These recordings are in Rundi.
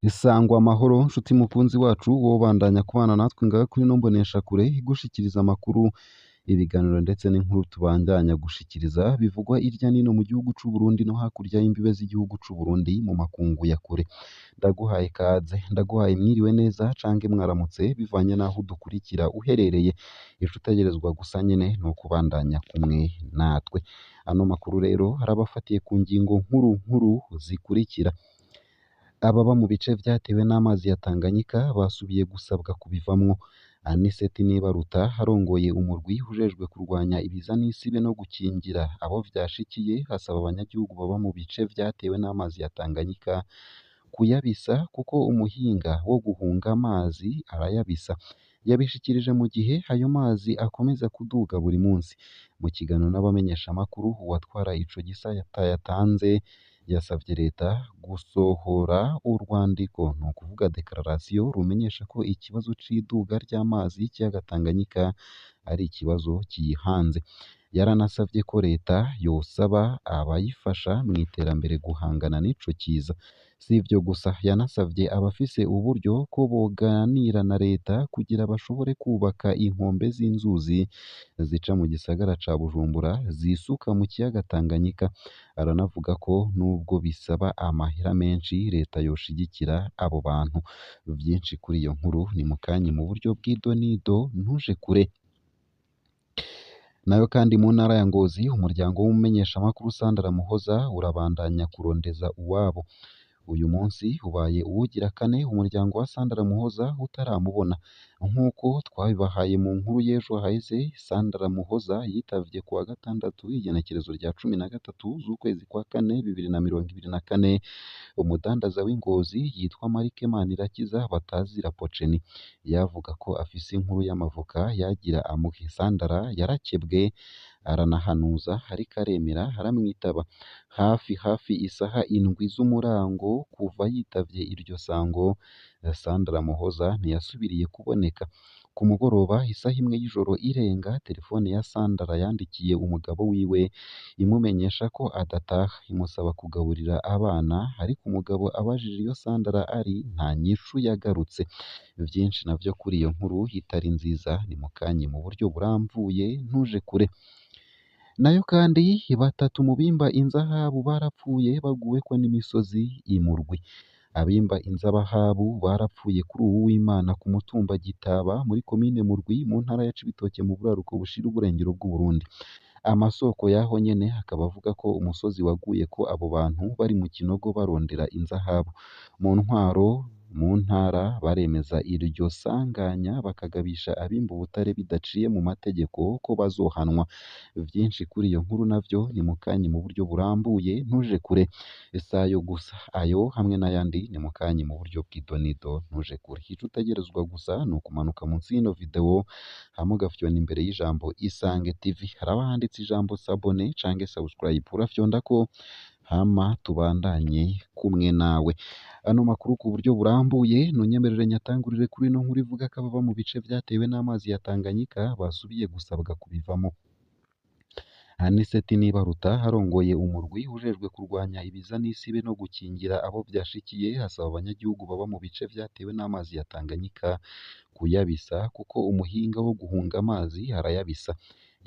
Isangwa amahoro nshuti mukunzi wacu wobandanya kubana natwe ngaha kuri ino mboneshakure igushikiriza amakuru, ibiganiro ndetse n'inkuru tubandanya gushikiriza bivugwa irya nino mu gihugu c'u Burundi no hakurya y'imbibe z'igihugu c'u Burundi mu makungu ya kure. Ndaguhaye ikaze, ndaguhaye mwiriwe neza canke mwaramutse bivanye n'aho udukurikira uherereye. Ico utegerezwa gusa nyene ni ukubandanya kumwe natwe. Ano makuru rero arabafatiye ku ngingo nkuru nkuru zikurikira: Ababa mu bice vyatewe n'amazi ya Tanganyika basubiye gusabwa kubivamwo. Anicet Nibaruta arongoye umurwi ujejwe kurwanya ibiza n'isibe no gukingira abo vyashikiye, asaba abanyagihugu baba mu bice vyatewe n'amazi ya Tanganyika kuyabisa kuko umuhinga wo guhunga amazi arayabisa. Yabishikirije mu gihe ayo mazi akomeza kuduga buri munsi. Mu kiganiro n'abamenyeshamakuru, uwatwara ico gisata yatanze yasavye leta gusohora urwandiko, ni ukuvuga declaration, rumenyesha ko ikibazo c'iduga ry'amazi y'ikiyaga Tanganyika ari ikibazo kiyihanze. Yaranasavye ko leta yosaba abayifasha mw'iterambere guhangana n'ico kiza. Si ivyo gusa, yanasavye abafise uburyo ko boganira na leta kugira bashobore kubaka inkombe z'inzuzi zica mu gisagara ca Bujumbura zisuka mu kiyaga Tanganyika. Aranavuga ko nubwo bisaba amahera menshi leta yoshigikira abo bantu. Vyinshi kuri iyo nkuru ni mukanya mu buryo bw'idonido, ntuje kure. Nayo kandi mu ntara ya Ngozi, umuryango w'umumenyeshamakuru Sandra Muhoza urabandanya kurondeza uwabo. Uyu munsi ubaye uwugira kane umuryango wa Sandra Muhoza utaramubona. Nk'uko twabibahaye mu nkuru y'ejo haheze, Sandra Muhoza yitavye kuwa gatandatu igenekerezo rya 13 z'ukwezi kwa kane 2024 umudandaza w'i Ngozi yitwa Marc Manirakiza batazira Poceni. Yavuga ko afise inkuru y'amavoka yagira amuhe. Sandra yarakebwe aranahanuza ariko aremera aramwitaba. Hafi hafi isaha 7 z'umurango kuva yitavye iryo sango, Sandra Muhoza ntiyasubiriye kuboneka. Ku mugoroba isaha 1 y'ijoro irenga, telefone ya Sandra yandikiye umugabo wiwe imumenyesha ko adataha, imusaba kugaburira abana, ariko umugabo abajije iyo Sandra ari nta nyishu yagarutse. Vyinshi navyo kuri iyo nkuru itari nziza ni mukanya mu buryo buramvuye, ntuje kure. Nayo kandi batatu mu bimba inzahabu barapfuye baguweko n'imisozi imurwi. Abimba inzahabu barapfuye kuri uwu w'Imana ku mutumba Gitaba muri komine Murwi mu ntara ya Cibitoke mu buraruko bushira uburengero bw'Uburundi. Amasoko y'aho nyene akaba avuga ko umusozi waguyeko abo bantu bari mu kinogo barondera inzahabu. Mu ntwaro mu ntara baremeza iryo sanganya bakagabisha abimba ubutare bidaciye mu mategeko ko bazohanwa. Vyinshi kuri iyo nkuru navyo ni mukanya mu buryo burambuye, ntuje kure. Sayo gusa, ayo hamwe n'ayandi ni mukanya mu buryo bw'idonido, ntuje kure. Ico utegerezwa gusa ni ukumanuka munsi y'ino video hama ugafyonda imbere y'ijambo Isange TV, haraba handitse ijambo s'abonner canke subscribe, urafyondako hama tubandanye kumwe nawe. Ano makuru ku buryo burambuye nunyemerere nyatangurire kuri ino nkuru ivuga ko ababa mu bice vyatewe n'amazi ya Tanganyika basubiye gusabwa kubivamo. Anicet Nibaruta arongoye umurwi ujejwe kurwanya ibiza n'isibe no gukingira abo vyashikiye, asaba abanyagihugu baba mu bice vyatewe n'amazi ya Tanganyika kuyabisa kuko umuhinga wo guhunga amazi arayabisa.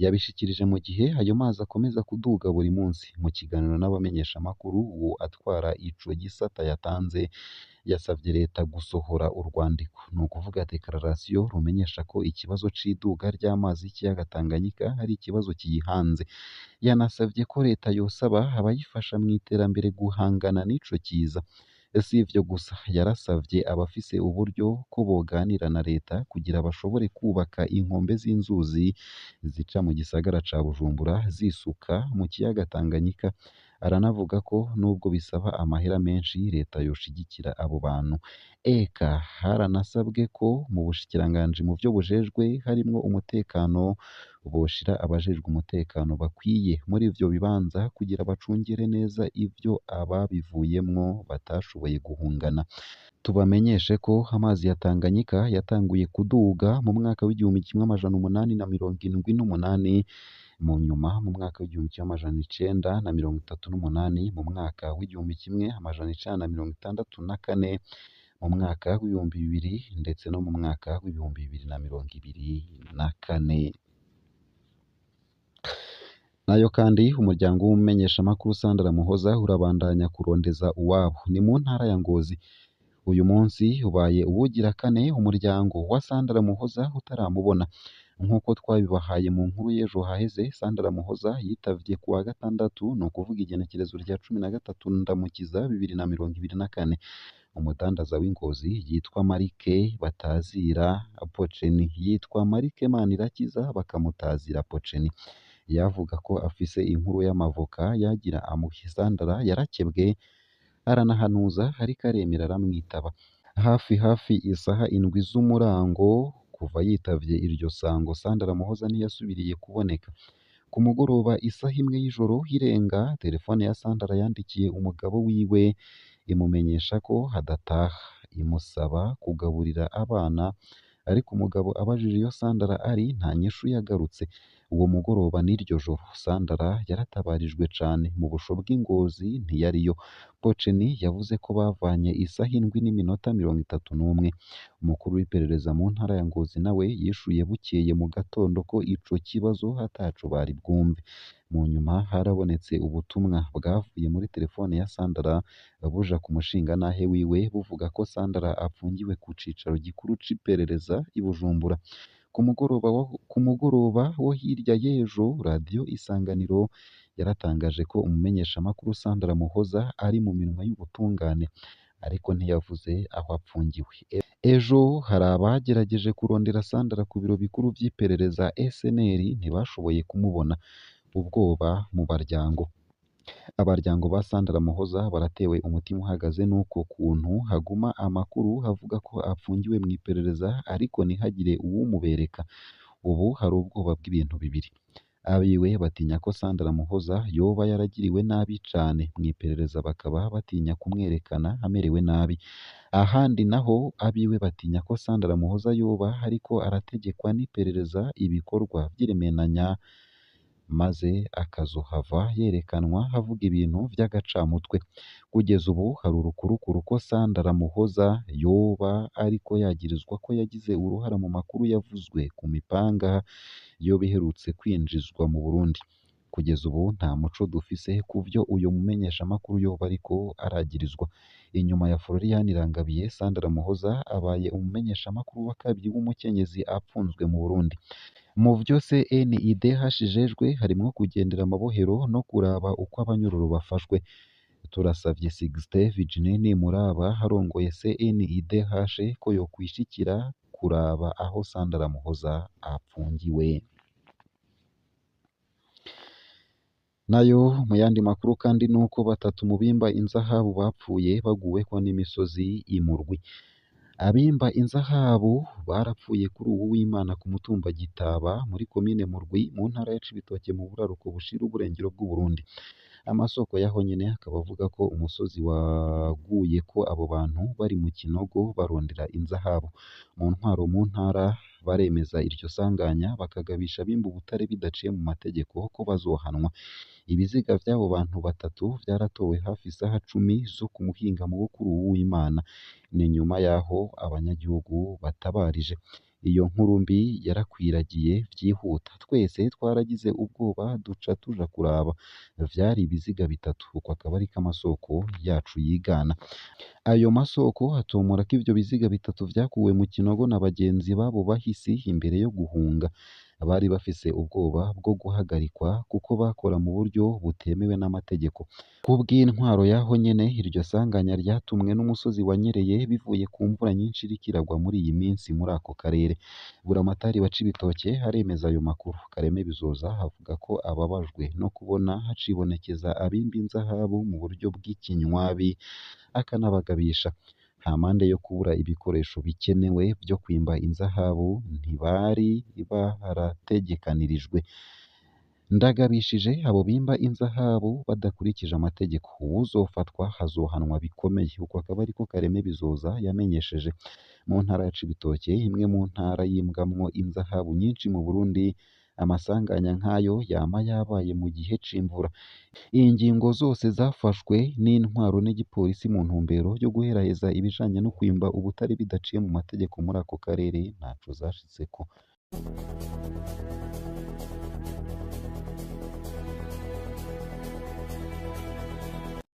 Yabishikirije mu gihe ayo mazi akomeza kuduga buri munsi. Mu kiganiro n'abamenyeshamakuru, uwo atwara ico gisata yatanze yasavye leta gusohora urwandiko, ni ukuvuga declaration, rumenyesha ko ikibazo c'iduga ry'amazi y'ikiyaga Tanganyika ari ikibazo kiyihanze. Yanasavye ko leta yosaba abayifasha mw'iterambere guhangana n'ico kiza. Si ivyo gusa, yarasavye abafise uburyo ko boganira na leta kugira bashobore kubaka inkombe z'inzuzi zica mu gisagara ca Bujumbura zisuka mu kiyaga Tanganyika. Aranavuga ko nubwo bisaba amahera menshi leta yoshigikira abo bantu. Eka haranasabwe ko mu bushikiranganji mu vyo bujejwe harimwo umutekano boshira abajejwe umutekano bakwiye muri ivyo bibanza kugira bacungere neza ivyo ababivuyemwo batashoboye guhungana. Tubamenyeshe ko amazi ya Tanganyika yatanguye kuduga mu mwaka w'1878 Mu nyuma mu mwaka w'1938, mu mwaka w'1964, mu mwaka w'2000 ndetse no mu mwaka w'2024. Nayo kandi umuryango w'umumenyeshamakuru Sandra Muhoza urabandanya kurondeza uwabo. Ni mu ntara ya Ngozi. Uyu munsi ubaye uwugira kane umuryango wa Sandra Muhoza utaramubona. Nk'uko twabibahaye mu nkuru y'ejo haheze, Sandra Muhoza yitavye ku wa gatandatu, ni ukuvuga igenekerezo rya 13 Ndamukiza 2024. Umudandaza w'i Ngozi yitwa Marike batazira Poceni, yitwa Marike Manirakiza bakamutazira Poceni. Yavuga ko afise inkuru y'amavoka yagira amuhe. Sandra yarakebwe aranahanuza ariko aremera aramwitaba. Hafi hafi isaha 7 z'umurango kuva yitavye iryo sango, Sandra Muhoza ntiyasubiriye kuboneka. Ku mugoroba isaha 1 y'ijoro irenga, telefone ya Sandra yandikiye umugabo wiwe imumenyesha ko adataha, imusaba kugaburira abana, ariko umugabo abajije iyo Sandra ari nta nyishu yagarutse. Uwo mugoroba n'iryo joro Sandra yaratabarijwe cane mu busho bw'i Ngozi ntiyariyo. Poceni yavuze ko bavanye isaha 7:31. Umukuru w'iperereza mu ntara ya Ngozi nawe yishuye bukeye mu gatondo ko ico kibazo ataco bari bwumve. Mu nyuma harabonetse ubutumwa bwavuye muri telefone ya Sandra buja ku mushingantahe wiwe buvuga ko Sandra apfungiwe ku cicaro gikuru c'iperereza i Bujumbura. Ku mugoroba wo hirya y'ejo, Radiyo Isanganiro yaratangaje ko umumenyeshamakuru Sandra Muhoza ari mu minwe y'ubutungane, ariko ntiyavuze aho apfungiwe. Ejo hari abagerageje kurondera Sandra ku biro bikuru vy'iperereza SNR ntibashoboye kumubona. Ubwoba mu baryango. Abaryango ba Sandra Muhoza baratewe umutima uhagaze n'uko kuntu haguma amakuru avuga ko apfungiwe mw'iperereza ariko ntihagire uwumubereka. Ubu hari ubwoba bw'ibintu bibiri. Abiwe batinya ko Sandra Muhoza yoba yaragiriwe nabi cane mw'iperereza bakaba batinya kumwerekana amerewe nabi. Ahandi naho abiwe batinya ko Sandra Muhoza yoba ariko arategekwa n'iperereza ibikorwa vy'iremenanya maze akazohava yerekanwa avuga ibintu vy'agacamutwe. Kugeza ubu hari urukurukuru ko Sandra Muhoza yoba ariko yagirizwa ko yagize uruhara mu makuru yavuzwe ku mipanga yoba iherutse kwinjizwa mu Burundi. Kugeza ubu nta muco dufise kuvyo uyo mumenyeshamakuru yoba ariko aragirizwa. Inyuma ya Florian Irangabiye, Sandra Muhoza abaye umumenyeshamakuru wa kabiri w'umukenyezi apfunzwe mu Burundi. Mu vyo CNIDH ijejwe harimwo kugendera amabohero no kuraba uko abanyororo bafashwe. Turasavye Sixte Virginie Nimuraba arongoye CNIDH ko yokwishikira kuraba aho Sandra Muhoza apfungiwe. Nayo mu yandi makuru kandi nuko batatu mu bimba inzahabu bapfuye baguweko n'imisozi imurwi. Abimba inzahabu barapfuye kuri uwu w'Imana ku mutumba Gitaba muri komine Murwi mu ntara ya Cibitoke mu buraruko bushira uburengero bw'Uburundi. Amasoko yaho nyene akaba avuga ko umusozi waguyeko abo bantu bari mu kinogo barondera inzahabu. Mu ntwaro mu ntara baremeza iryo sanganya bakagabisha abimba ubutare bidaciye mu mategeko ko bazohanwa. Ibiziga vy'abo bantu batatu vyaratowe hafi isaha 10 zo ku muhingamo wo kuri uwu w'Imana. Ni nyuma yaho abanyagihugu batabarije. Iyo nkuru mbi yarakwiragiye vyihuta. Twese twaragize ubwoba duca tuja kuraba. Vyari ibiziga bitatu. Uko akaba ariko amasoko yacu yigana. Ayo masoko atomora ko ivyo biziga bitatu vyakuwe mu kinogo na bagenzi b'abo bahisi imbere yo guhunga. Bari bafise ubwoba bwo guhagarikwa kuko bakora mu buryo butemewe n'amategeko. Kubw'intwaro y'aho nyene, iryo sanganya ryatumwe n'umusozi wanyereye bivuye ku mvura nyinshi iriko iragwa muri iyi minsi muri ako karere. Buramatari wa Cibitoke aremeza ayo makuru. Kareme Bizoza avuga ko ababajwe no kubona hacibonekeza abimba inzahabu mu buryo bw'ikinywabi, akanabagabisha. Hampande yo kubura ibikoresho bikenewe vyo kwimba inzahabu ntibari barategekanirijwe. Ndagabishije abo bimba inzahabu badakurikije amategeko, uwuzofatwa azohanwa bikomeye. Uko akaba ariko Kareme Bizoza yamenyesheje. Mu ntara ya Cibitoke, imwe mu ntara yimbwamwo inzahabu nyinshi mu Burundi, Amasanganya nk'ayo yama yabaye mu gihe c'imvura. Ingingo zose zafashwe n'intwaro n'igipolisi mu ntumbero yo guheraheza ibijanye no kwimba ubutare bidaciye mu mategeko muri ako karere ntaco zashitseko.